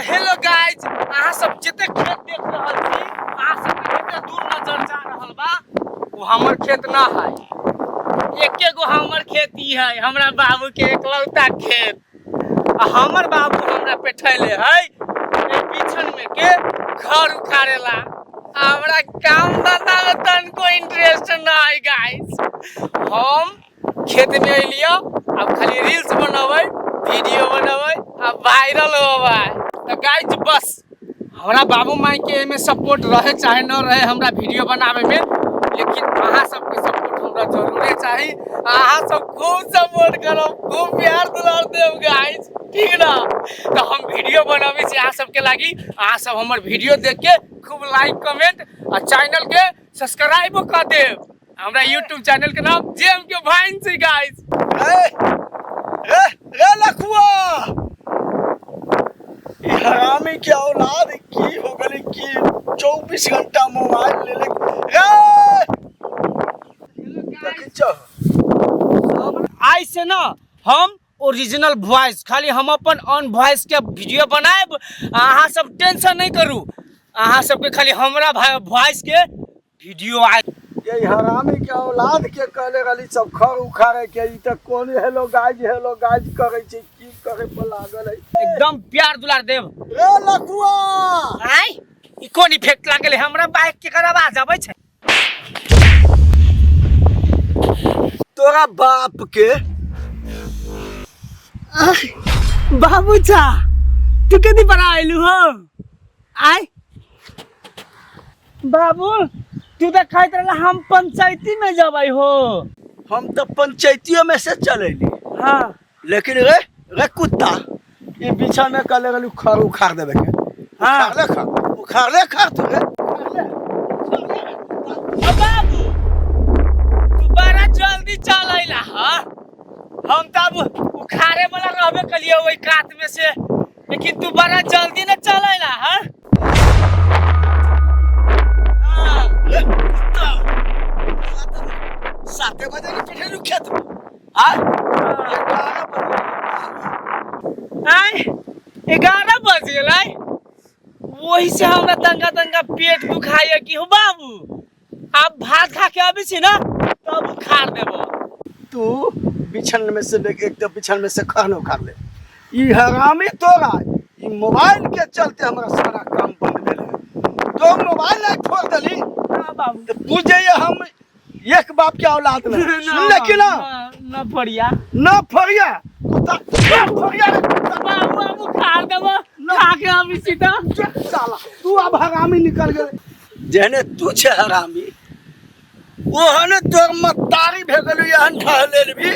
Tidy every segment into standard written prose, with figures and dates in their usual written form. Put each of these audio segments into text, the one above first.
Hello guys, अहाँ सब जते खेत देख रहल छी, अहाँ सबके जते दूर नजर जा रहल बा, वो हमर खेत ना है। एके गो हमर खेत ई है, हमरा बाबू के एकलौता खेत। आ हमर बाबू हमरा पेठैले है ए बिछन में के घर उखाड़ेला। हमरा काम धंधा में तनको इंटरेस्ट ना है गाइस। हम खेत में अलियो, अब खाली रील्स बनबै, वीडियो बनबै आ वायरल होबै। तो गाइस बस हमरा बाबू माई के एमे सपोर्ट रहे चाहे न रहे हमरा वीडियो बनावे में, लेकिन अहाँ सबके सपोर्ट हमरा जरूरे चाही। अहाँ सब खूब सपोर्ट करब, खूब प्यार दुलार देब गाइस, ठीक ना? तो हम वीडियो बनावे छी अहाँ सबके लागी। अहाँ सब हमर वीडियो देख के खूब लाइक कमेंट आ चैनल के सब्सक्राइबो कर देब। हमरा यूट्यूब चैनल के नाम जेम के भाइन छै गाइस। ए रे रे लखुआ, ई हरामी के औलाद की हो गली की 24 घंटा मोबाइल ले ले रे। देखै छौ? आइ से ना हम ओरिजिनल वॉइस, खाली हम अपन ऑन वॉइस के वीडियो बनाएब। अहाँ सब टेंशन नहीं करू, अहाँ सबके खाली हमरा वॉइस के वीडियो आए। ये हरामी के औलाद के कहले रहली सब खर उखाड़े के, ई त कोन हेलो गाइज हेलो गाइज करे छै, की करे पर लागल है। एकदम प्यार दुलार देव। रे लखुआ, आय ई कोन इफेक्ट लागल है हमरा बाइक के कर आवाज आबै छै? तोरा बाप के बाबूचा, तू कदी पर आइलू हो? आय बाबू, तू तो कहत रहला हम पंचायती में जबै हो। हम तो पंचायतियों में से चलैली। हाँ। लेकिन रे रे कुत्ता, ये पीछा में कहले रहलू खर उखाड़ देबे के। हाँ। उखाड़ ले खर, उखाड़ ले खर तू रे। ओ बाबू, तू बड़ा जल्दी चल अइला। हाँ, हम तब उखाड़े वाला रहबे कलिए ओहि कात में से, लेकिन तू बड़ा जल्दी न चल अइला। हाँ? हाँ। रे कुत्ता, 7 बजे ने पिठेलू खेत में। आ? 11 बजे। आय, 11 बज गेलै, वही से हमरा तंगा तंगा पेट दुखाइए कि हो बाबू। आप भात खा के अबै छी ना तब उखाड़ देबो। तू बिछन में से देख, एक तो बिछन में से खर न उखाड़ ले। ई हरामी तोरा ई मोबाइल के चलते हमरा सारा काम बंद भेल है। तो मोबाइल नहीं फोड़ देली ना बाबू। तो पूछे हम एक बाप के औलाद नहीं। सुन ले कि ना? ना फरिया। ना फरिया कुत्ता, ना फरिया रे कुत्ता। बाबू, अब उखाड़ देबो खा के अबै छी तऽ। साला तू अब हरामी निकल गेल। जेहने तू छे हरामी ओहने तोर मतारी भे गेलौ एहन ठहलेल भी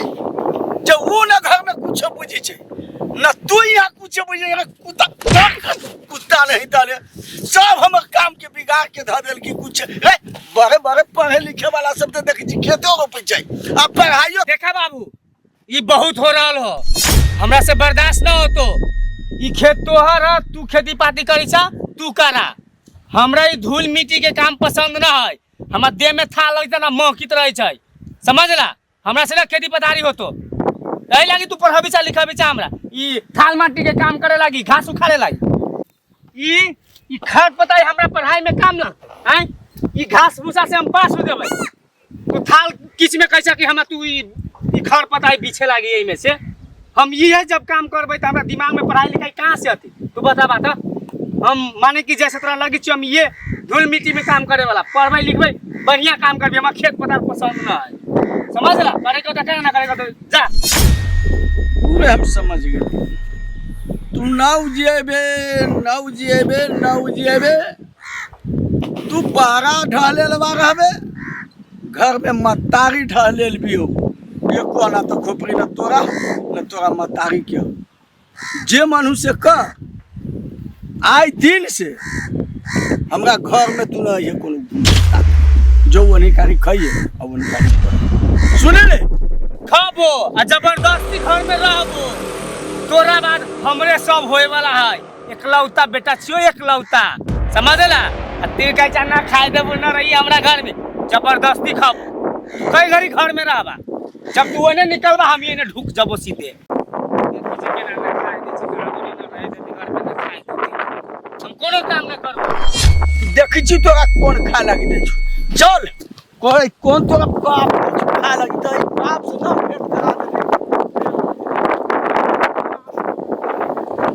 जे ऊ न घर में कुछो बुझी छै न तू यहाँ कुछो बुझी रे कुत्ता, कुत्ता नहीं ताले सब हमर काम के बिगाड़ के धऽ देल की कुछ रे। बड़े बड़े पढ़े लिखे वाला सब तो देखै छी खेतो रोपै छै आ पढ़ाइयो। देखा बाबू, ई बहुत हो रहल हो, हमरा से बर्दाश्त न होतो। ई खेत तोहर है, तू खेती पाती करी छा, तू करा। हमरा ई धूल मिट्टी के काम पसंद न है। हमरा देह में था लगता ना महकित रहे छै, समझला? हमरा से ना खेती पथारी होतो। एहि लागी तू पढ़बी चा लिखबी चा हमरा ई थाल माटी के काम करे लागी, घास उखाड़े लागी। ई खर पताई हमरा पढ़ाई में काम लगतै। आँय, ई घास भूसा से हम पास हो जेबै। तू थाल किच में कैसा कि हमरा तू ई खर पताई बिछे लागी एहिमे से हम इहे जब काम करबै तऽ हमरा दिमाग में पढ़ाई लिखाई कहाँ से अथी? तू बता बात। हम माने कि जैसे तोरा लगी हम ये धूल मिट्टी में काम करे वाला, पढ़बै लिखबै बढ़िया काम करबै। हमरा खेत पथार पसंद न है, समझला? करे के तो करे, ना करे के तो जा। पूरे हम समझ गए। तू ना उजिएबे, ना उजिएबे, ना उजिएबे। तू बारा ढहले लबा रहबे, घर में मतारी ढहले भी हो। एको आना तो खोपड़ी न तोरा न तोरा मतारी के हो। जे मन से कर। आइ दिन से हमरा घर में तू न अइहे कोनो, जो ओनी कारी खाइए आ ओनी कारी कर। सुने ले। खाबो आ जबरदस्ती घर में रहबो, तोरा बाद हमरे सब होए वाला है। एकलौता बेटा छियो, एकलौता, समझला? आ ते कहै छै ना खाए देबो ना रही हमरा घर में, जबरदस्ती खाबो। कई घड़ी घर में रहबा, जब तू ओने निकलबा हम एने ढुक जबो सीधे। देखै छी केना ना खाए दै छै, आबो नै ना रहे देतै घर में, ना खाए देतै। कोनो काम न करबो। देखै छी तोरा कोन खा लगी दै छौ, चल कोई कोन तोरा बाप दै छौ खा लगी दै, बाप से ना भेंट करा दे।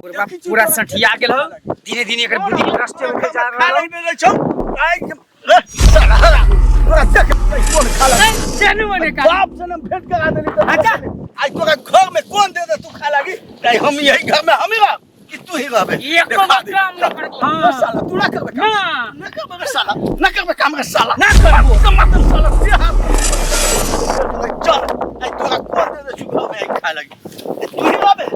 बुढ़बा पूरा सठिया गेल हो, धीरे धीरे एकर बुद्धि भ्रष्ट होते जा खा रहल। लगी दै छौ आइ रे साला हरामी, तोरा देख कोन खा लगी। चलू मने का बाप से ना भेंट करा देली तो अच्छा। आई तोरा घर में कौन दे दे तू खा लागी? नहीं हम यही घर में हम ही रह कि तू ही रहबे? एको देखा बार दे। काम ना करबो। हाँ। साला तू ना करबे काम। ना। ना करबे रे साला, ना करबे काम रे साला, ना करबो। तो मत साला से हाथ चल। आई तोरा कौन दे दे तू घर में आई खा लागी? ए, तू ही रहबे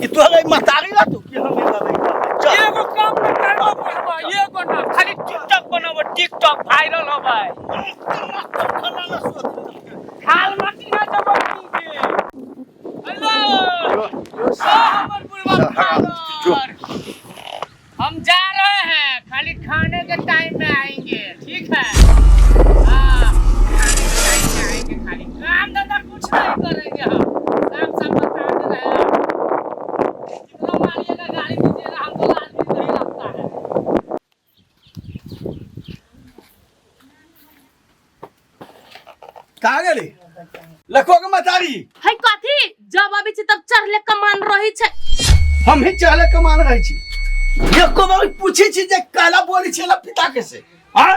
कि तोरा ई मतारी रह तू कि हम ही रहबे घर में? चल। एगो काम न करबो बुढ़बा, एगो ना, खाली टिकटॉक बनाबो, टिकटॉक वायरल होबै। खाल माटी ना जबो के। हेलो ओ हमर बुढ़बा फादर, हम जा रहे हैं, खाली खाने के टाइम में आएंगे, ठीक है? हाँ, खाने के टाइम में आएंगे, खाली काम धंधा कुछ नहीं करेंगे हम, साफ साफ बता दे रहे हैं। कितना मारिएगा, गाड़ी दीजिएगा, हमको लाज भी नहीं लगता है। कहाँ गेली लखो के मतारी? है कथी, जब अबै छी तब चढ़ले कमान रही छै। हम ही चढ़ले कमान रही छी? एको बार पूछी छी जे काला बोली छी पिता के से? हाँ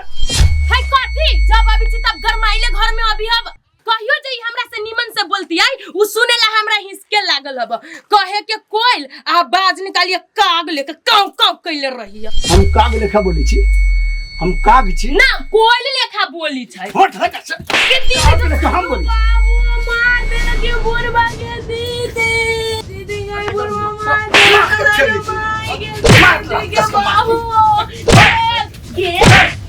है कथी, जब अबै छी तब गरमाइले घर में अभी अब कहियो जे हमरा से निमन से बोलती आई उ सुनेला हमरा हिसके लागल हब, कहे के कोयल आ बाज निकालिए काग लेके काव काव कैले रही। हम काग लेखा बोली छी? हम काग छी? ना, कोयल लेखा बोली छै। होठ लगा से। के दीदी काग लेखा हम बोली? बाबू मार देलक के बुढ़बा के दीदी, दीदी गई बुढ़बा मार देलक मार के मार ला, दीदी के कसम मार। बाबू के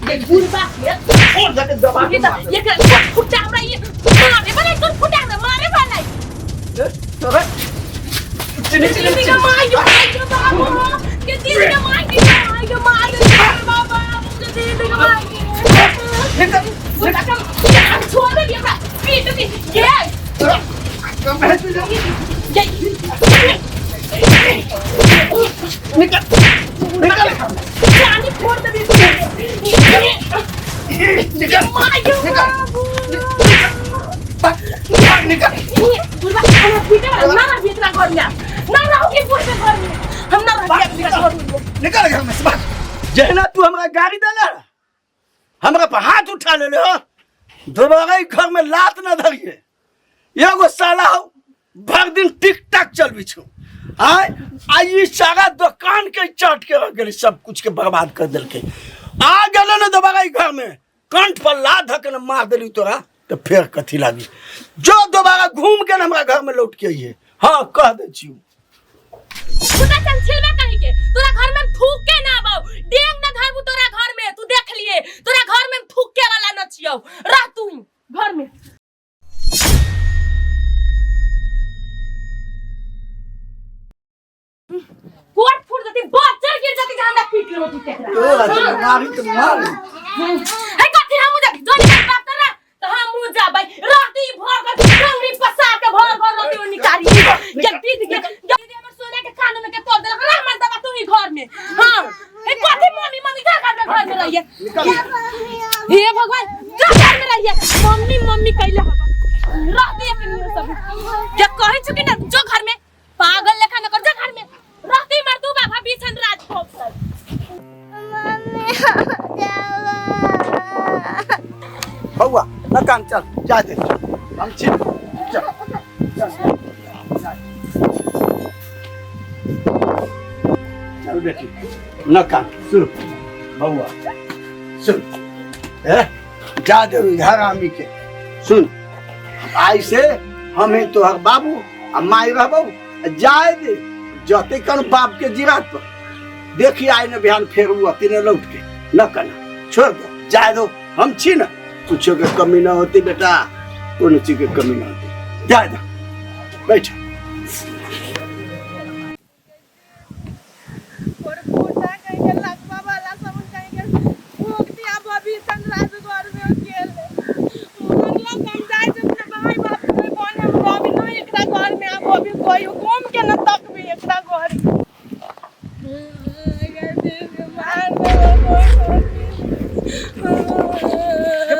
के बुढ़बा के होठ लगा दबा के ये मार। त ये फुटा हमरा ये मारे वाला, तोर फुटा हमरा मारे वाला। तोरा चिनी चिनी दीदी के मार के मार के बाबू के दीदी के मार के मार के मार के बाबू के दीदी के मार के निकल। बुढ़बा के छोड़ दे हमरा पीट दी ये। तोरा कम है तुझे। ये निकल निकल। जानी फोड़ दे। निकल। मार के निकल। बाबू। भाग, निकल। बुढ़बा हमरा पीटे वाला ना रही एकरा घर में, ना रहूंगी बुढ़बे घर में, हम ना रही एकरा घर में। निकल घर में से भाग। जहिना तू हमरा गाड़ी देला, हमरा पर हाथ उठा लेले हो, दोबारा ई घर में लात न धरिए। एगो साला हो भर दिन टिक टाक चलबी छौ, आय आई ई सारा दुकान के चाट के रख गेली, सब कुछ के बर्बाद कर देलकै। आ गेले ने दोबारा ई घर में कंठ पर लात धके ने मार देली तोरा तो फेर कथी लागी? जो दोबारा घूम के ने हमरा घर में लौट के अइहे, हाँ कह दै छियौ। फुटा चल छिलबा कहीं के, तोरा घर में हम थूक के ना आबौ, डेंग ना धरबू तोरा घर में, तू देख लिए तोरा घर में हम थूक के वाला न छियौ, रह तू ही घर में। कोट फूट जती, बच्चर गिर जती, हमरा पीट लेबो तू तेकरा। तोरा तो मारी तो मारी। है कथी, हम जा जोनी के बाप तोरा तो हम मुंह जाबै रहती भर घर डंगरी पसार के भर घर रहती ओ निकारी के दीदी के दीदी हमर सोना के कान में के तोड़ देलक। रह मन दबा तू ही घर में। हां हे कथी मम्मी मम्मी जा घर में, घर में रहिए। हे भगवान, जा घर में रहिए, मम्मी मम्मी कैले हबा रहती एक नियो सब के कहै छु कि ना जो घर में पागल लेखा न कर, जा घर में रहती मर तू बाबा बिछन राज भोग सब। बउआ न काम, चल जा दे, हम छी, चल चल चल बेटी न काम। सुन बउआ सुन, ए जा दे हरामी के। सुन, आई से हम ही तोहर बाबू आ माई रहबौ, जाए दे जते कन बाप के जिरात पर देखी आए न बिहान फेर उ अति न लौट के न कना, छोड़ दो जाए दो, हम छी न, कुछो के कमी न होती बेटा, कोनो चीज के कमी न होती, जाए दो बैठ। और फूटा कहीं के लगवा वाला सब कहीं के भोग दिया अभी संराज घर में अकेले मरला कम जाए जब अपने भाई बाप के बन हम रवि ना एकरा घर में अब अभी कोई घूम के न तक भी एकरा घर। मार देलक।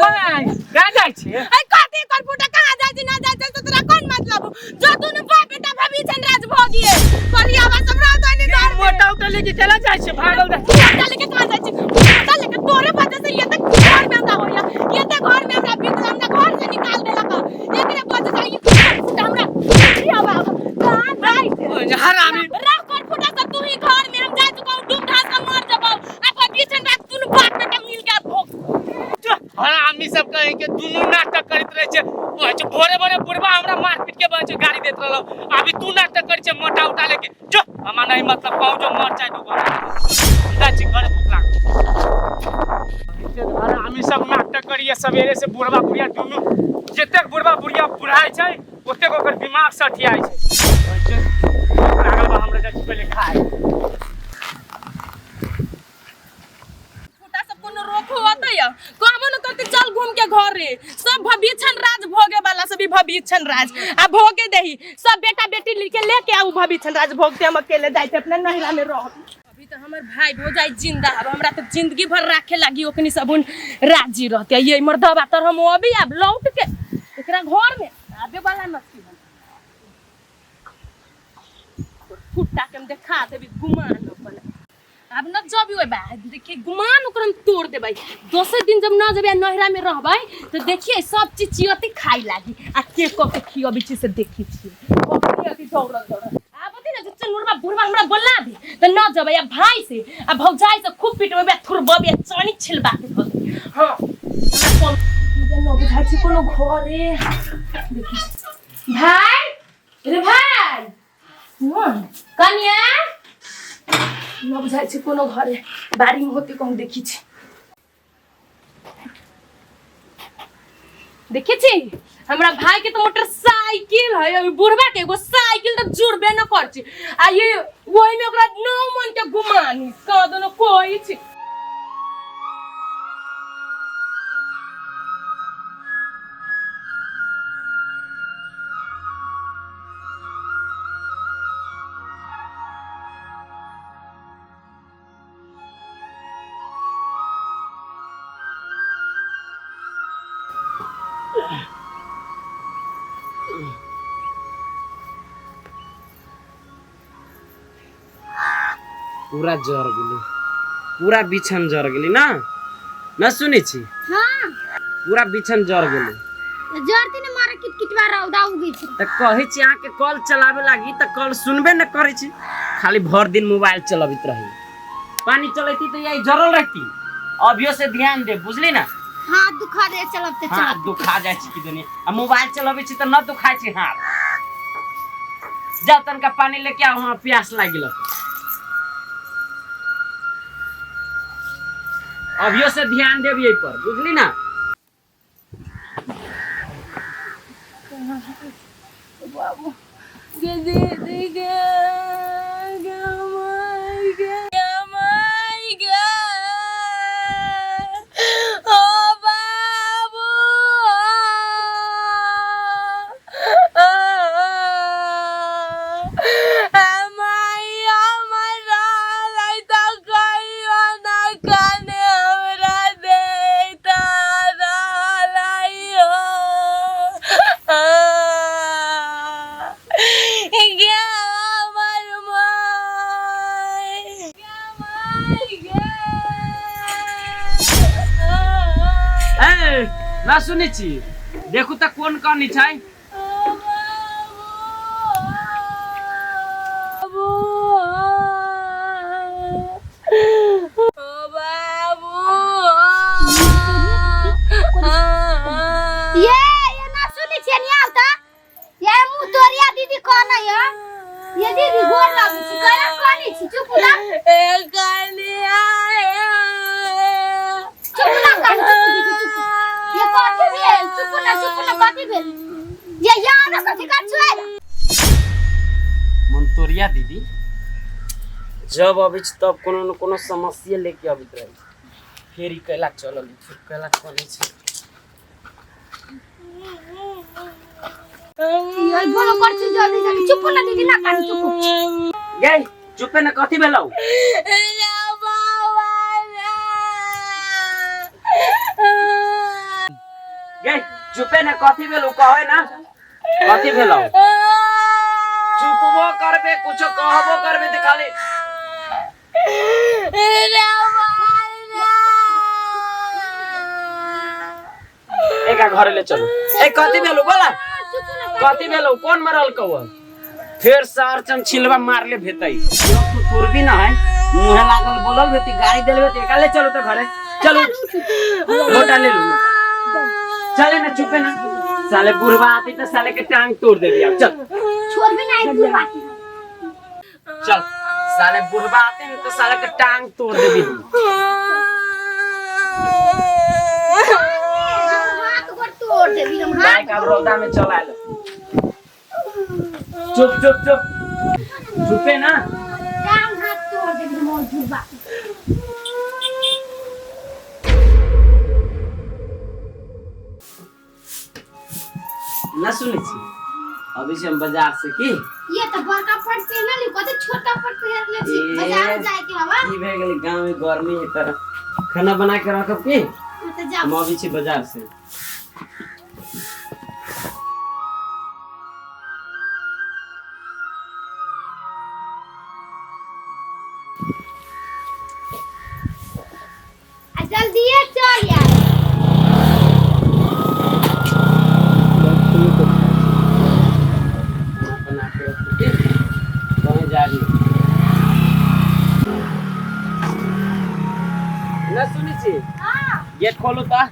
भाई कहाँ जाइ छी? ऐ कथी कर फुटा कहाँ जाइ छी ना जाइ छी से तोरा कोन मतलब? जो दुनु बाप बेटा भभी छन राज भोगिए करियावा सब रहत नहीं घर में। मोटा उटा लेके चला जाइ छी, भागल जाइ। मोटा लेके कहाँ जाइ छी? मोटा लेके तोरे वजह से ये तक घर में हमरा होया, ये तक घर में हमरा बीतल, हमरा घर से निकाल देलक। एकरे वजह से ये फुटा हमरा करियावा कहाँ जाइ छी? हरामी। रह कर फुटा सब तू ही घर में, हम जाइ छी कहूँ डूब ढास के मर जबौ। आ भभी छन राज दुनु बाप बेटा मिल के भोग। हरामी सब कहे के दुनू नाटक करैत रहे छै। भोरे भोरे बुढ़बा हमरा मार पीट के बचे गाड़ी देत रहलो, अभी तू नाटक करै छै मोटा उठा लेके। जो हमरा नहीं मतलब कहूँ जो मर जाए डूबा जाइ छी घर, भूख लागल। हरामी सब नाटक करिए सवेरे से। बुढ़बा बुढ़िया दुनू, जतेक बुढ़बा बुढ़िया बुढ़ाइ छै ओतेक ओकर दिमाग सठियाइ छै। भूख लागल बा हमरा, जाइ छी पहिले खाए। फुटा सब कोनो रोक होते या कहबो न करते, चल घूम के घर रे। सब भविष्यन राज भोगे वाला सब भविष्यन राज आ भोगे देही सब बेटा बेटी लेके लेके आऊ भविष्यन राज भोगते। हम अकेले जाते अपने नहिरा में रह। अभी तो हमर भाई भौजाई जिंदा हब, हमरा तो जिंदगी भर राखे लागी ओकनी सब उन राजी रहते। ये मर्दबा तर हम अभी आब लौट के एकरा घर में आबे वाला नथी। हम फुट्टा के हम देखा देबी गुमान अपन। आब न जबी ओइ बा, देखिए गुमान ओकर हम तोड़ देबै। दोसर दिन जब न जबी आ नहिरा में रहबै तो देखिए सब चीज चियती खाइ लागी आ के क के खियबी छी से देखी छी। अपने अथी दौड़ल दौड़ल आब अथी न जे चनुरबा बुढ़बा हमरा बोला दे त न जबै आ भाई से आ भौजाई से खूब पिटबै, थुरबबै, चनी छिलबा के धऽ देबै। हाँ, हमरा कम न बुझाइ छै कोनो घरे। देखी भाई रे भाई कनिया न बुझाइ छै कोनो घरे, बाड़ी में होते कहूँ। देखी छी, देखी छी हमरा भाई के तो मोटरसाइकिल है, अभी बुढ़बा के एगो साइकिल तो जुड़बे न कर छी आ ये वही में ओकरा नौ मन के गुमानी कह दोनो कोई छी। पूरा जर गेली, पूरा बिछन जर गेली। ना न सुनै छी? हाँ। पूरा बिछन जर गेली। जरती ने मारा किट किटवा रौदा उगै छै। तऽ कहै छी अहाँके कल चलाबे लागी तऽ कल सुनबे न करै छी, खाली भर दिन मोबाइल चलबैत रही। पानी चलैती तऽ यही जरल रहती। अभियो से ध्यान दे, बुझली ना? हाथ दुखा दे चलबते हाथ चलबते। दुखा जाइ छै कि दुनिया आ मोबाइल चलबै छी तऽ न दुखाइ छै हाथ। जाओ तनका पानी लेके आओ, हमरा प्यास लागि गेल। अभियो से ध्यान देब यही पर, बुझली ना? बाबू गे दीदी गे गे माय गे माय गे ओ बाबू माय हमर रहलै तऽ कहियो ना कने हमरा दैत रहलै हो। गे हमर माय गे माय गे। ए ना सुनै छी? देखू तऽ कोन कहानी छै। बाबू ओ बाबू। ये ये ना सुनै छियै नि आउ त ये मुँह तोरिया दीदी कहने ये। ये दीदी गोर लागै छी, करा कहने छी? चुप ना, ए कनिया। चुप ना कान, चुप दीदी चुप। ये कथी भेल? चुप ना, चुप ना, कथी भेल? ये यहाँ ना कथी कर छुए? मंतोरिया दीदी जब अबै छै तब कोनो न कोनो समस्या लेके अबैत रहै छै। फेर ई कैला चलल, फेर कैला चलै छै। ये बोलो कर छी जल्दी जल्दी। चुप ना दीदी ना कान, चुप। गे चुपे न, कथी भेलौ? रे बाबा चुपे ना कथी भेलो कहे ना कथी भेलो चुपबो करबे कुछो कहबो करबे त खाली एका घरे ले चलू ए कथी भेलो बोला कथी भेलो कौन मरल कौ फेर सार चम छिलवा मारले भेतई तू तुरबी ना है मुहे लागल बोलल भेती गाड़ी देल भेती एका ले चलू तो घरे चलू लोटा ले लू चले ना चुपे ना साले बुढ़वा आती तो साले के टांग तोड़ देबी अब चल छोड़ भी नहीं बुढ़वा के। चल साले बुढ़वा आते हैं तो साले के टांग तोड़ देबी हम। हाथ गोड़ तोड़ देबी हम हाथ बाइक अब रौदा में चला लो चुप चुप चुप चुपे ना टांग हाथ तोड़ देबी हम और बुढ़वा के। ना सुनै छी अभी से हम बाजार से की ये तो बड़का पट पहनल ही कते छोटा पट पहनले छी ए। बाजार जाए के बाबा की भए गेलै गाँव में गर्मी है तऽ खाना बना के रखब की हाँ तो जाओ हम अबै छी बाजार से आ जल्दी चल यार बना के रखब की कहीं जा रही ना सुनै छी हां गेट खोलू तऽ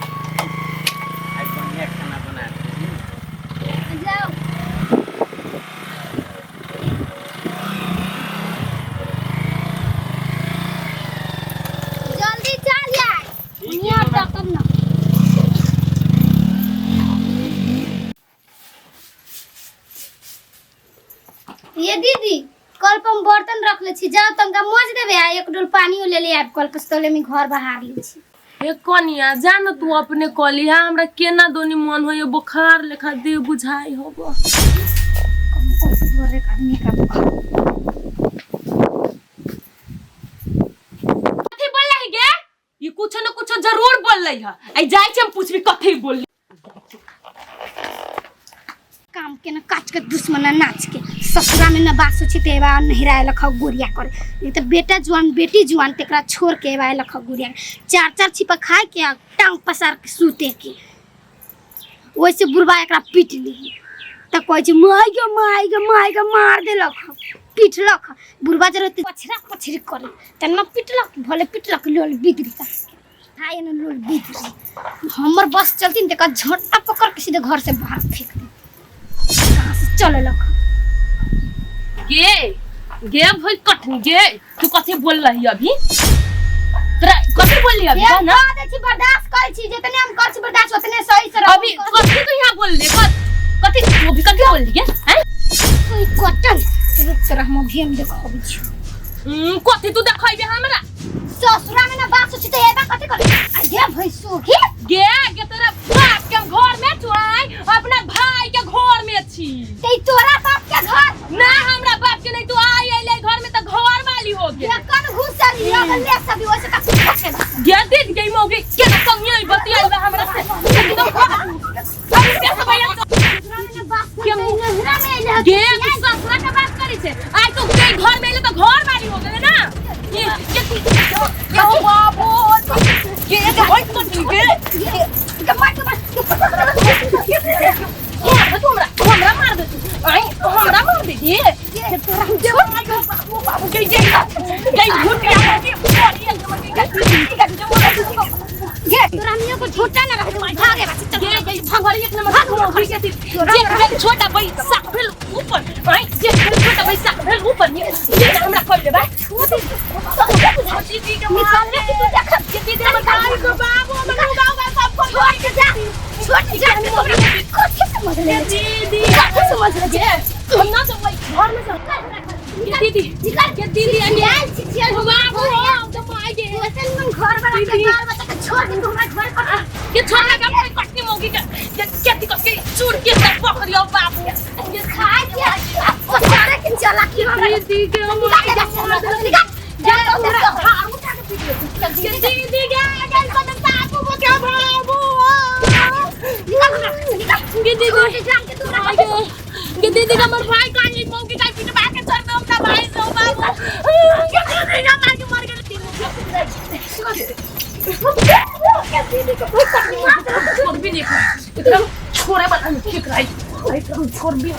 आइ बढ़िया खाना बना देब। जाओ जल्दी चल यार ठीक निया है तक ना ये दीदी कल पर हम बर्तन रख ले छी जाओ तनका मज देबे आ एक डोल पानियो ले ले आब कल पर में घर बहार ले छी हे कनिया जा न तू अपने कली हा हमरा केना दोनी मन होइए बुखार लेखा देह बुझाई होबो कम कम बोरे आदमी का बुखार कथी बोल रही गे ई कुछो न कुछो जरूर बोल रही है आई जाय छी हम पूछबी कथी बोल काम के न काच के दुश्मन न नाच के ससुरा में न बासो छी ते एबा नहिरा लख गोरिया करे नहीं तो बेटा जुआन बेटी जुआन तेकरा छोड़ के एबा लख गोरिया चार चार छिपा खाए के आ टांग पसार के सूते के वैसे बुढ़बा एकरा पीट ली त कहै छै माय गे माय गे माय गे मार देलक पीटलक बुढ़बा जरे पछरा पछरी करे त न पीटलक भले पीटलक लोल बिगड़ी का हाय न लोल बिगड़ी हमर बस चलती न तेकर झोंटा पकड़ के सीधे घर से बाहर फेंक दे कहाँ से चललक गे गे भई कठनी गे तू कथी बोल रही अभी तोरा कथी बोलली अभी हम ना कह दै छी बर्दाश्त करै छी जितने हम करै छी बर्दाश्त उतने सही से रहू अभी कथी तू यहाँ बोल ले कथी तू अभी कथी बोल गे हैं कोई कटन रुक तोरा हम अभी हम देखबै छी कथी तू देखैबे हमरा ससुरा में ना बात सोची तो एबा कथी करे आ गे भैंसो गे गे गे तोरा बाप के हम घर में छुआई अपना भाई के घर में छी ते तोरा बाप के घर ना हमरा बाप के नहीं तू आई अइले घर में तो घर वाली हो गे ये कन घुसरी लगल ले सभी वैसे का कुछ के गे दीद गई मौगी के ना संगे बतियाई बा हमरा से एकदम अभी पैसा भैया ससुरा में ना बात के नहिरा में अइले गे तू ससुरा के बात करी छे आई तू के घर में अइले तो घर वाली हो गेले ना ये ये तू ये ओ बाबू गे गे होय कटी गे के मार के मार मार दे तू हमरा तू हमरा मार दे तू आई तू हमरा मार दे गे ये तोरा हम जे बाबू बाबू गे गे गे झूठ के के गे तोरा हम को झूठा ना रह भागे बस चल गे गे भंगरी एक नंबर भाग के जे भेल छोटा भाई साक भेल ऊपर आई जे भेल छोटा भाई साक भेल ऊपर ये ये हमरा खोल दे भाई दीदी के निकलने की तू देख के दीदी हमर भाई को बाबू हमर उगा उगा सब खोल छोड़ के जा छोड़ के जा कथी समझ ले दीदी कथी समझ ले गे हम ना जब घर में सब के दीदी निकल के दीदी छियाल छियाल बाबू हम तो माई गे वैसे मन घर वाला के दीदी। बाल बच्चा के छोड़ के तू हमरा घर पर के छोटा का कोई कटनी मौगी के के के के चूर के सब पकड़ियो बाबू ये खाए के आपको सारे के चला की हमरा दीदी के निकाल निकाल जा तो हार उठा के पीट ले दीदी के गल को तो साकू वो क्या बाबू निकाल हमरा निकाल गे दीदी छोड़ के जान के तू रख गे दीदी के हमर भाई कानी मौकी का पिटवा के छोड़ दे अपना भाई से बाबू गे दीदी का मार के मर गेल छोड़ भी नहीं इतना छोड़े वाला नहीं ठीक रही एकदम छोड़ भी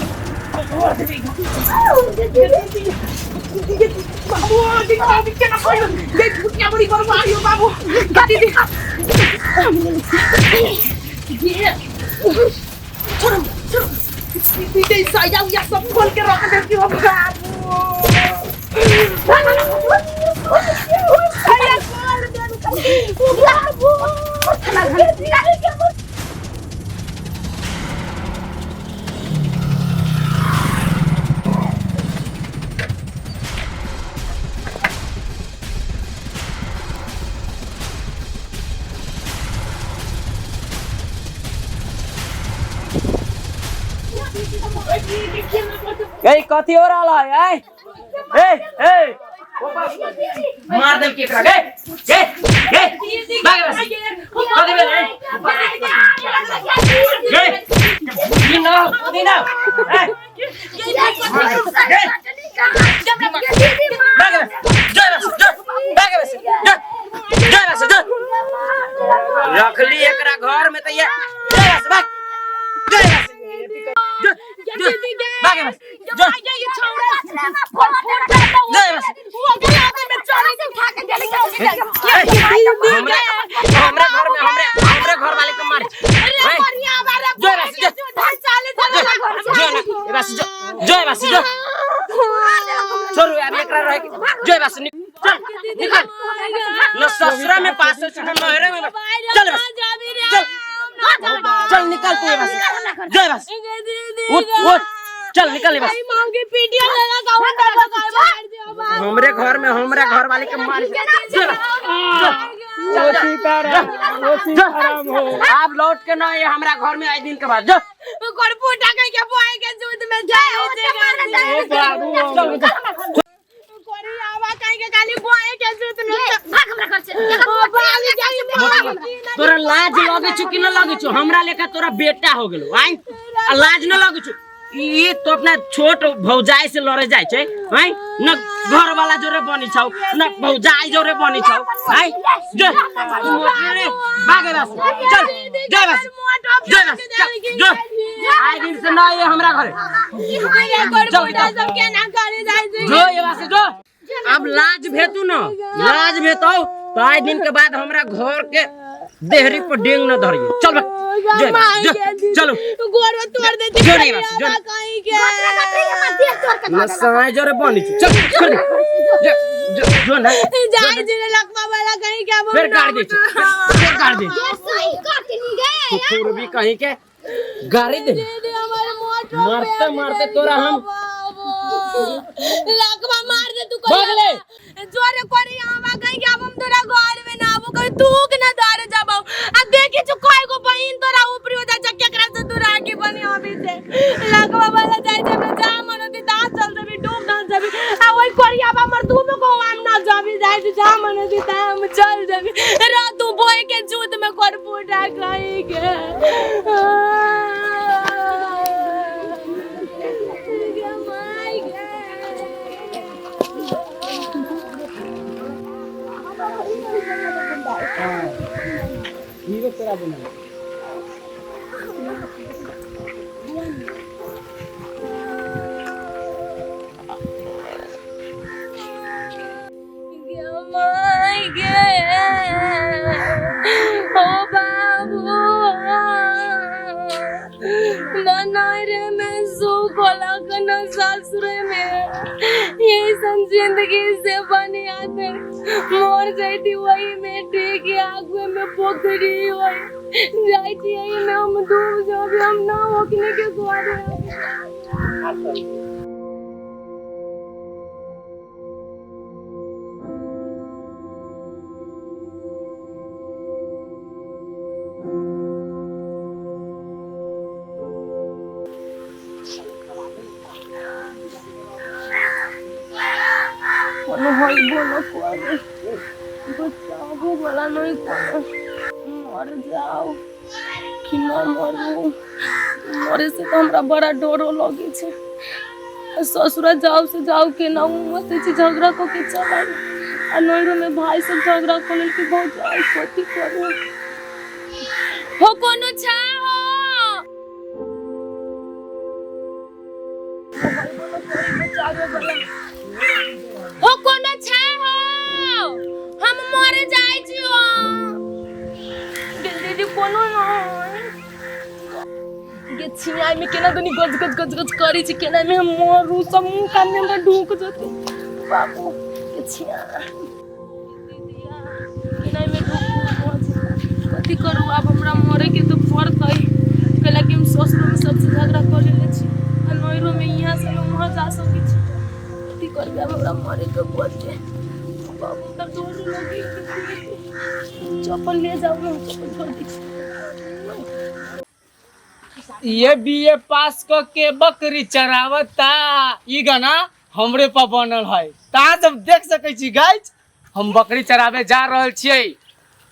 बाबू दीदी केना कोई दे झूठिया बड़ी बर्बाद हो बाबू दीदी ये छोड़ो छोड़ो दीदी साया उया सब खोल के रख देती हो बाबू साया खोल दे बाबू ए कथी हो रहल है ए ए ए मार देल के एकरा गे गे गे भाग बस कथी भेल ए गे ई ना ई ना ए भाग बस जय बस जय भाग बस जय जय बस जय रखली एकरा घर में त ये जय बस भाग जय बस जय जय भाग बस जय जय बस हमरा हमरा घर में हमरे हमरे घर वाले के मारे जय बस जय जय ना बस जय जय बस जय छोड़ू यार एकरा रहे के जय बस चल निकल न ससुरा में पास हो न नहरे में चल बस चल चल निकल तू ये बस जय बस उठ उठ चल निकल ये बस हमरे घर में हमरे घर वाले के मारे जय बस ओ सीताराम ओ सीताराम हो आप लौट के ना ये हमरा घर में आए दिन के बाद जा ओ बाबू हम तोरा लाज लगे छु कि न लगे छु हमरा लेखा तोरा बेटा हो गेलो आइ आ लाज न लगे छु ई तो अपना छोट भौजाई से लड़े जाय छै आइ न घर वाला जोरे बनी छौ न भौजाई जोरे बनी छौ आइ जो तू मोटरे रे भागे बस चल जय बस जय बस चल जो आइ दिन से न ये हमरा घरे जो ये बस जो अब लाज भेतू न लाज भेतौ तो आइ दिन के बाद हमरा घर के देहरी पर डेंग न धरिए चल बा जय बा, जो चलो गोरवा तोड़ दे जो नहीं बस जो कहीं के न साय जोरे बनी छु चल छोड़ दे जो जो जो ना जाय जे लखमा वाला कहीं के अब फिर गाड़ दे छु फिर गाड़ दे कुकुर भी कहीं के गाड़ी दे दीदी हमारे मोटर मारते मारते तोरा हम लखमा मार दे तू भाग ले। जोरे कोरी आवा कहीं के अब हम तोरा घर में ना आबो कहीं तूक ना दारे जाबो आ देखी जो कोई को बहिन तोरा ऊपरी हो जा केकरा से तू राखी बनी अभी से लखमा वाला जाय जे हमरा जा मन होती ता चल जबी डूब ना जबी आ ओई कोरिया बा मर तू में को हम ना जाबी जाय जे जा मन होती ता हम चल जबी रात तू बोए के जूत में कर फूटा कहीं के माय हीरो तोरा बना ओ बाबू ननरे में सुख होला न सासुरे में यही सन जिंदगी से बने आते मोर जाती वही में ठीक है आगुए में पोखरी वही जाती यही में हम डूब जाबे हम ना होकने के कुआरे भइबो न करे, बचाबो वाला नहीं कोनो। मर जाओ कि न मरू? मरे से तो हमरा बड़ा डरो लगे छै। ससुरा जाओ से जाओ के ना मत छै, झगड़ा क के चल आई आ नैरो में भाई सब झगड़ा क लेल कि भौजाई कथी करू हो। कोनो छा हो हो कोनो छा हो, हम मरे जाय छी हो। दीदी कोनो नहीं गे छियाई में केना दुनी गज गज गज गज करै छै, केना में हम मरू, सब मुंह कान में हमरा ढूक जतै बाबू के छिया। दीदिया केना में ढूक कथी करू आब? हमरा मरे के तो पड़तै, कैला कि हम ससुर में सबसे झगड़ा कर लेले छी आ नैरो में यहाँ से हम वहाँ जा सकै छी। कथी करबै आब? हमरा मरे के पड़तै बाबू। हमरा डर लगे। चप्पल ले जाओ ना, चप्पल छोड़ दै छी। ये बीए पास क के बकरी चरावता, ई गाना हमरे पर बनल है। ता सब देख सकै छी गाइस, हम बकरी चरावे जा रहल छियै।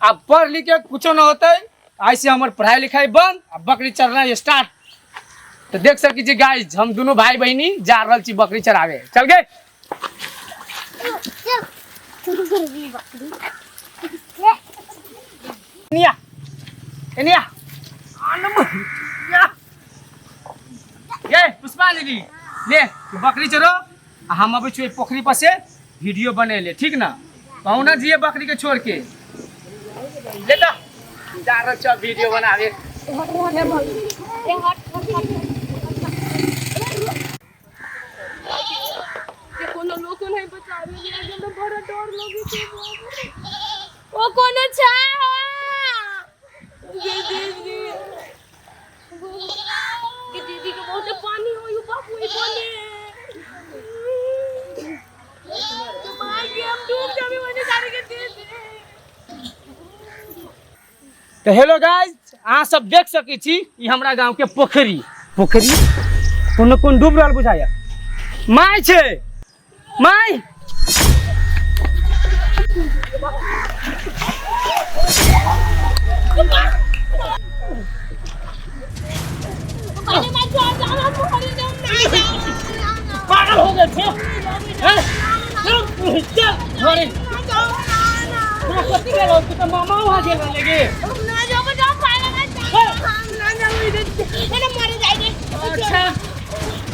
आब पढ़ लिख के कुछो न होतै, ऐसे हमर पढ़ाई लिखाई बंद आ बकरी चरना स्टार्ट। तो देख सकै छी गाइस, हम दुनू भाई बहिनी जा रहल छी बकरी चरावे। चल गे। चल शुरू कर दी बकरी। एनिया एनिया आनम या ये पुष्पांजलि ले तू बकरी चरो आ हम अबै छियै पोखरी पर से वीडियो बनेले, ठीक ना? कहूँ ना जिए बकरी के छोड़ के। ले तो जा रहल छौ वीडियो बनावे। ए हट हट हट। के कोनो लोको नहीं बचावे वाला, हमरा बड़ा डर लगे छै बाबू। ओ कोनो छा गे दीदी के दीदी के बहुत पानी हो you बाबू, ई पानी मार के हम डूब जाबे वने सारे के दीदी। तो हेलो गाइस, अहाँ सब देख सकै छी ई हमरा गांव के पोखरी। पोखरी कोनो कोन डूब रहल बुझाया। My छै my. पानी में छोड़ जाओ, हम मरे जाओ ना जाओ। पागल हो गए थे हैं? चल चल घरे। ना जाओ ना ना। तोरा कथी गेलो? तू तो मामा वहाँ गेल रहले गे। हम ना जाओ, जाओ पागल ना जाओ, हम ना जाओ इधर एने मरे जाएंगे। अच्छा।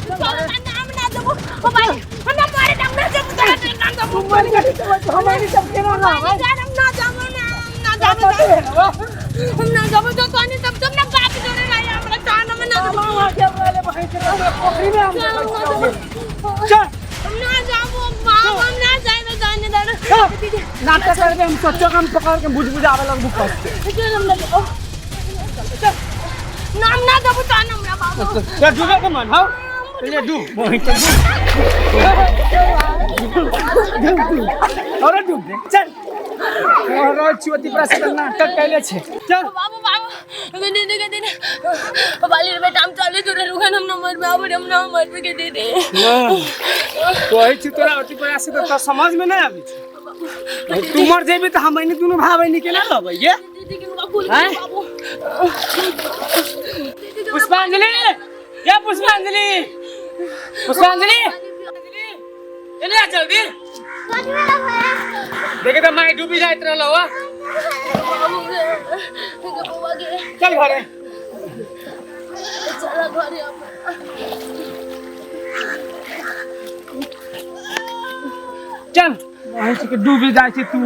चलो ना, हम ना जाओ ओ भाई, हम ना मरे जाओ ना जाओ ना जाओ। मर गई तो हमारी सब केना ना ना जाओ, हम ना जाओ ना ना जाओ, हम ना जाओ तो तोनी सब तुम ना बाप जोरे रही हमरा जान में ना जाओ। मामा गेल रहले भाई के पोखरी में हम चल। हम ना जाओ बाप, हम ना जाए तो जाने दे। दीदी नाटक करबे हम सच्चो हम पकड़ के बुझ बुझावे लगबू फंस के। चल हम ना जाओ ना, हम ना जाओ जान हमरा बाबू। चल डूबे के मन हो ले डूब वहीं के डूब अरे डूब दे चल। और चोती पर से नाटक कैले छे चल। बाबू बाबू दीदी के दीदी बाली रे बेटा, हम चले जुड़े रुखन, हम न मरबे आबे, हम न मरबे के दीदी। कहै छी तोरा अथी पर से तो समझ में नहीं आबै छै। तू मर जेबी तऽ हम एनी दुनू भाई बहिनी केना रहबै ये? दीदी के बाबू हैं? बाबू पुष्पांजलि या पुष्पांजलि पुष्पांजलि एने आ जल्दी। देखे तऽ माय डूबी जाइत रहलो हो। बाबू के बउआ के चल घरे। चला घरे अब। चल वहीं से के डूबी जाइ छै तू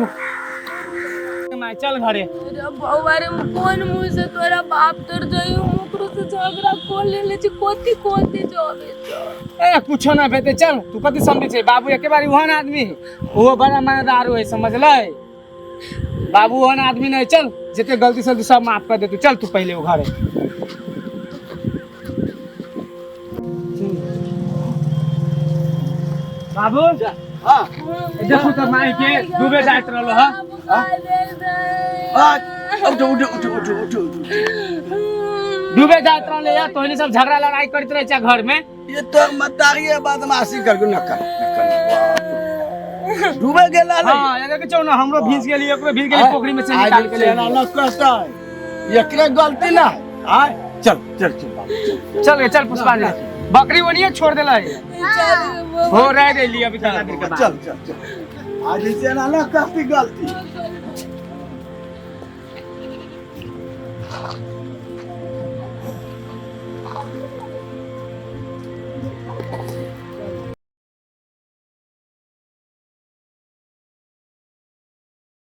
माय, चल घरे। अरे बउआ रे, कोन मुँह से तोरा बाप तर जई? हम ओकरो से झगड़ा को लेले छी, कोती कोती जबे तो ए कुछो ना भेते, चल। तू कथी समझै छै? बाबू एके बारी ओहन आदमी है, ओहो बड़ा मायादारू है, समझलै? बाबू ओहन आदमी नहीं। चल, जते गलती सलती सब माफ कर दे तू। चल तू पहले वो घरे। बाबू हाँ। देखू तो माई के डूबे जाइत रहलो ह। हाँ, उठो उठो उठो उठो उठो उठो। डूबे जाइत रहले या तोहनी सब झगड़ा लड़ाई करैत रहे छै घर में। ये तो मतारी है, बदमाशी कर न कर न कर। डूबे गेल रहलै। हां, एकर के चौ ना हमरो भीज गेली, ओकरो भीज गेली, पोखरी में से निकाल के ले ना ना कहता है, एकरे गलती ना है। आय चल चल चल बाबू, चल। चल गे, चल पुष्पांजलि, बकरी ओनिए छोड़ देला है। हो रह गई अभी खाना के बाद। चल चल चल, आज इसे ना ना कहती गलती।